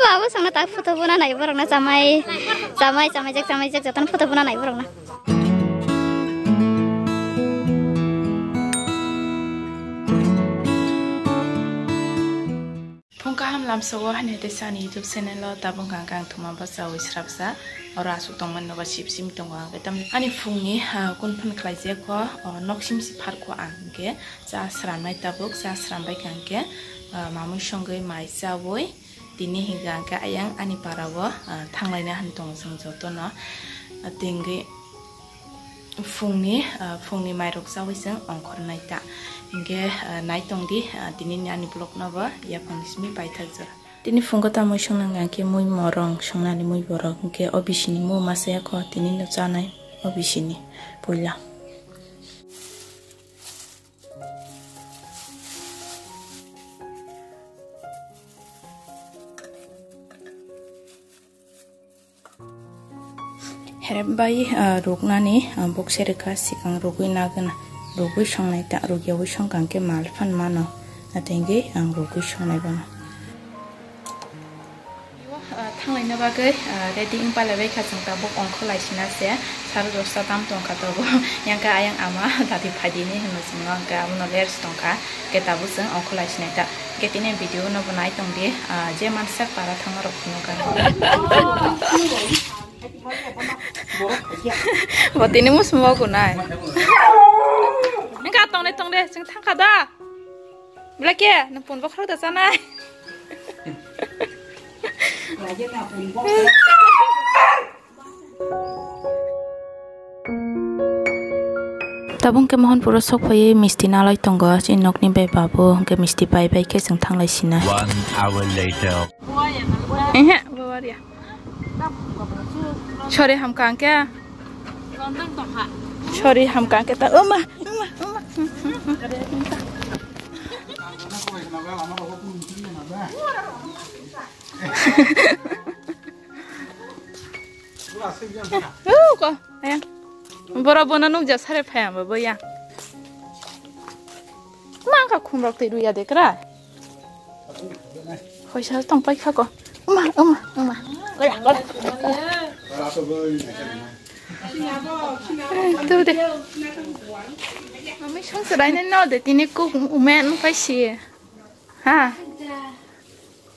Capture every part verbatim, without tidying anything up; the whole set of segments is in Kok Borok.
Abo songna tak photo bona nai borok na chamai, chamai, chamai jak, chamai jak jotono photo bona nai borok na. Phung kaham lamsogo hani tei sani YouTube channel o tabuk ang kang thuma bwsa wi srapsa oro aswk tongmani nogo sip simi tongo ang khe tamni ani phungni, ah, kun phan khlai jak kho, oh, nok sim si phar kho ang hwnkhe cha sramnai tabuk cha srambai kha hwnkhe, ah, mamui songwi mai chawi tini hwnkhe ang khe ayang ani para o, ah, thanglaina hwn tongo chwng jotono, ah, tingwi. Phungni, ah, phungni mairok chawi chwng ongkhornai ta. Hinkhe, ah, nai tongdi, ah, tinini ani vlog no bo yaphangni simi paithak jora. Tini phungo ta mui songna hwnkha khe mui morong songnani mui borok hinkhe o bisini mui masa yakho tinino chanai o bisini puila. Herep bai, ah, ruknani, ah, bukse rwkha, sikang rugwi nagwna, rugwi songnai ta, rugyawi songkha hwnkhe mal phan mano, atengwi ang rugwi songnai bono. Ah, thanglaina bagwi, ah, ready wng palaibai kha chwng tabuk ongkho laisina se, saro dosta tam tongkha tabuk, yang khe ayang ama dati phaidi hinwi hwnwi chwngno, hwnkhe abono rest tongkha, hwnkhe tabuk chwng ongkho laisinai ta. Hwnkhe tini video no bo nai tongdi, ah, je mansak para thangma rok phunukha. Bo tini musumo kunai. Wngkha tongde tongde chwng thangkha da. Belai khe nwng pun bokhorok da chanai. Tabuk khe Mohanpuro sok phaiwi misti nalai tongo, chini nokni bai babu hwnkhe misti pai bai khe chwng thanglai sinai. One hour later. Ehe, babaria. Sorry, hamka angke. Sorry, hamka angke ta. Oma, oma, oma. Uh, ko, ayang. Boro bono nukja sare phaya ba boya. Mangka khumrok twi ruya dekra. Hoisa tong pai kha ko. Uma, uma, uma. Oya, oya. Tu de. Mami song serai ne no de tini kuk umen pai si. Ha.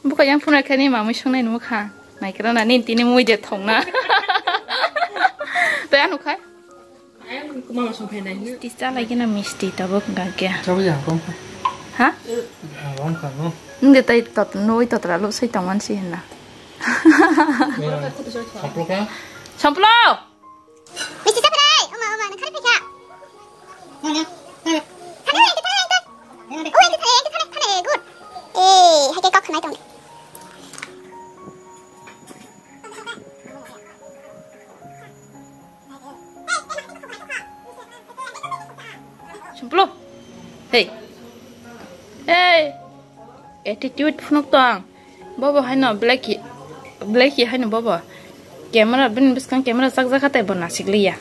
Buka yang phunai khe ni mamui songnai nukha. Naikra na ni tini mui je thongna. Tei ano khai. Misti chalai gina misti tabuk gakya. Chawi ya kong. Ha? Wrong ka no. Nge tai tot noi totra lo sai tongman si hena. Samplo ka? Samplo! Misti chaprai! Oma, oma, nang khari phaikha. Thana, thana, thana, thana. Oh, ente thana, ente thana, thana, eh, good. Eh, hai ke kok khnai tong. Samplo. Hey. Hey. Attitude phunuk tong. Bobo haino black hi, black hi haino bobo. Camera bini bwskang camera chakjak kha tei bo nasikliya.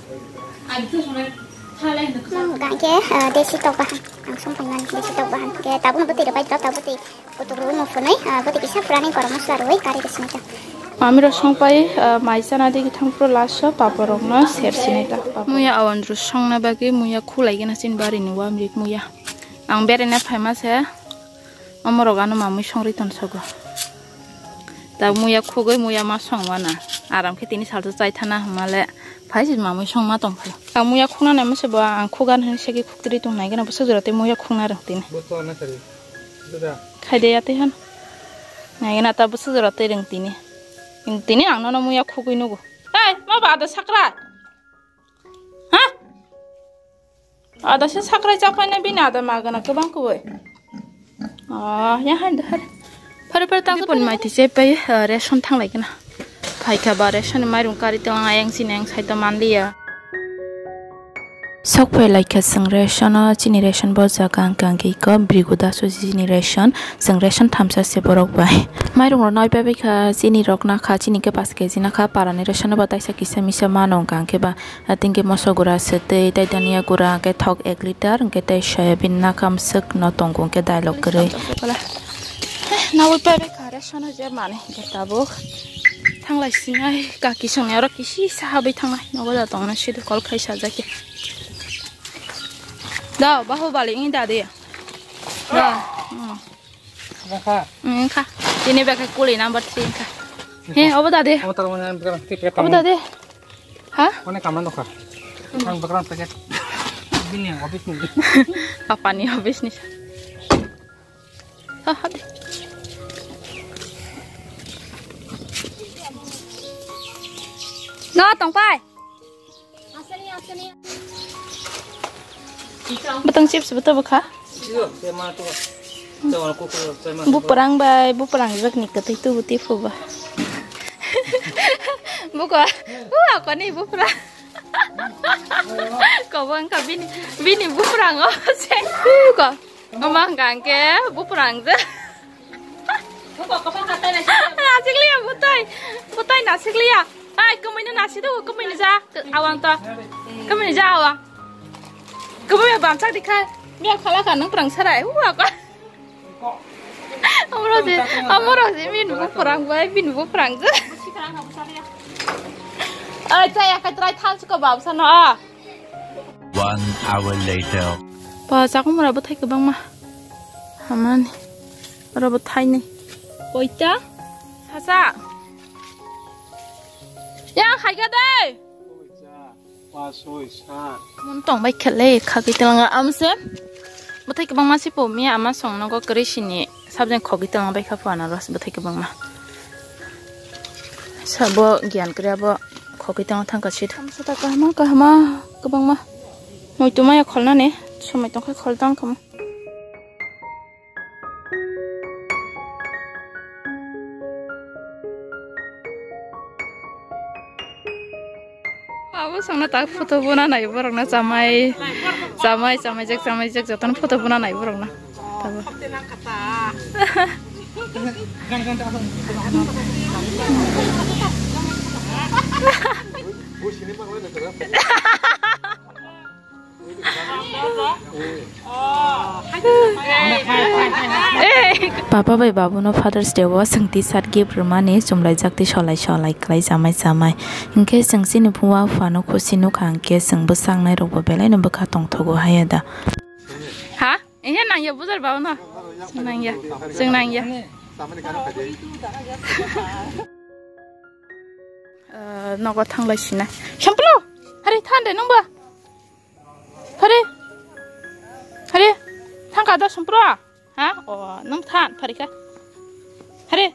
Mang gangke, eh, desi tok bahan. Ang song pangman desi tok bahan. Ke tabun bwtwi rwbai drop tabun bwtwi. Kutuk rwui mung phunui, ah, bwtwi kisa purani gorom masla rwui kari rw sinai ta. Mami rok song pai, ah, mai chana digi thang phuru last o papor rok no ser sinai ta. Muya awan rw songna bagwi muya khulai gana chini bari ni wamrik muya. Ang beraina phaima se, omo rok ano mamui songri ton sogo. Ta muya khugwi muya ma song wana. Aram khe tini salsa chai thana hwnmale phai si mamui song ma tong phai. Ang muya khugna nai mase bo ang khugan hwn segi khugtri tong nai gana bwswk jora tei muya khugna rwng tini. Khaide ya tei hwn. Nai gana ta bwswk jora tei rwng tini. Tini ang nono muya khugwi nugo. Ei, ma ba da sakra. Ha? Ada se sakrai chaphaina bini ada magana kwbang kubui. Ah, ya hai da hai. Phare phare tang pon mai thise pai, ah, ration thanglai kana. Phaikha ba ration mairung kari tong ayang sini ayang saito manliya. Sok phai laikha chwng ration o, chini ration bo jaga ang kang khe ko brigu daso chini ration, chwng ration thamsa se borok bai. Mairung rok nai pai bai kha, chini rok nakha, chini khe pash kg nakha, parani ration bo taisa kisa misa mano ang kang khe ba. Atingke moso gura se tei, tei dania gura hwnkhe thok ek liter, hwnkhe tei soyabin nakha mwswk no tongo hwnkhe dailok kwrwi. Nawi pare kare sono je mane tabuk. Thanglai sinai kaki songni oro kisi sahabai thanglai nogo da tongna sidu kol khai sajak ya. Da, Bahubali, ini da de. Da. Hmm. Wngkha. Hmm, wngkha. Tini bwkha kuli number three wngkha. He, obo da de. Obo tar mane ang bwkha tei packet. Obo da de. Ha? Onek kamna nokha. Ang bwkha packet. Bini office ni. Papa ni office ni. Ha, ha de. No, tong pai. Bwtang chips bwtang bwkha. Buprang bai, buprang jakni kwtwi tubu tifu ba. Buko, ua koni buprang. Kobo wngkha bini, bini buprang o se. Ko, omo wngkha hwnkhe buprang je. Nasikliya bwtwi, bwtwi nasikliya. Ai, kwmwino nasi do, kwmwino ja, awang to. Kwmwino ja, awang. Kwmwino bamsak dikha. Miya khala ka nung prang sarai. Ua ko. Amro je, amro je, min bu prang bai, min bu prang je. Ai, chaya ka trai thal chuko bab sano. One hour later. Ba, chakung mura bwthai kwbangma. Hamani. Oro bwthai ni. Koita? Sasa. Ya, khaika dei. Mon tong bai khele, khagwi telanga amse. Bwthai kwbangma si po mi ama song nogo kwrwi sini. Subject khogwi tongma bai kha phuana rw bwthai kwbangma. Sabo giyan kwrwi abo khogwi tongma thangkha sidi. Sata kahama kahama kwbangma. Muitu maya kholnani somoi tongkha khol tong khamu. Abo songno tak photo bona nai borok na chamai, chamai, chamai jak, chamai jak jotono photo bona nai borok na. Tabo. Papa bai babuno Father's Day o chwng T-shirt gift rwmani chumlaijak tei solai solai kwlai chamai chamai. Hinkhe chwng chini buma buphano khusi nukha hinkhe chwng bwsaknai rokbo belaino bwkha tongthogo haiya da. Ha? Ehe nangya bujar babuno. Chwng nangya. Chwng nangya. Ah, nogo thanglai sinai. Shampoo! Hari thande nungba. Hari. Hari. Thangka da sumpro. Ha? O, nung than, pharikha. Hari.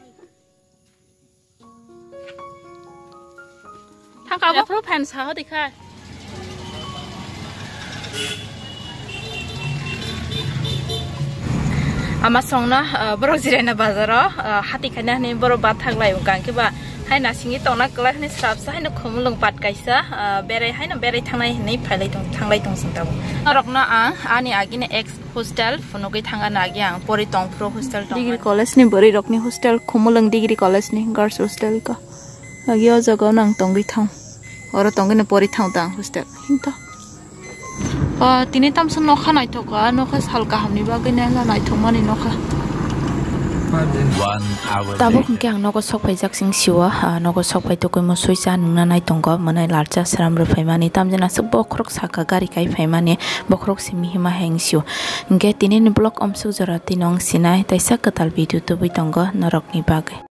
Thangka bo. Phuru phan sa hodi khai. Ama songno, ah, borok jiraina bazaro, ah, hati khaina hani borok bathak lai wngkha, hwnkhe ba hai nasingwi tongna kwlai hani srapsa haino khumulwng pat kaisa, ah, berai haino berai thangnai hinwi phailai tong, thanglai tong chwng tabuk. Norokno ang ani agini ex hostel phunugwi thang ani agi ang pori tong phuru hostel tong. Degree college ni bwrwi rokni hostel, Khumulwng Degree College ni girls hostel ka. Agi o jaga o nang tongwi thang. Oro tongwi no pori thang tang hostel. Hinto. Ah, tini tamsa nokha naithok ka, nokha sal kaham ni bagwi nai la naithok mani nokha. One hour later. Tabuk hwnkhe ang nogo sok phaijak sing siwa, ah, nogo sok phai tokoi mo suisa nungna nai tongo, mwnai larcha sram rw phaimani, tamjani aswk bokhorok saka gari kai phaimani, bokhorok simi hima heng sio. Hwnkhe tini ni vlog omsuk jora tino wng sinai, taisa kwtal video tubui tongo norok ni bagwi.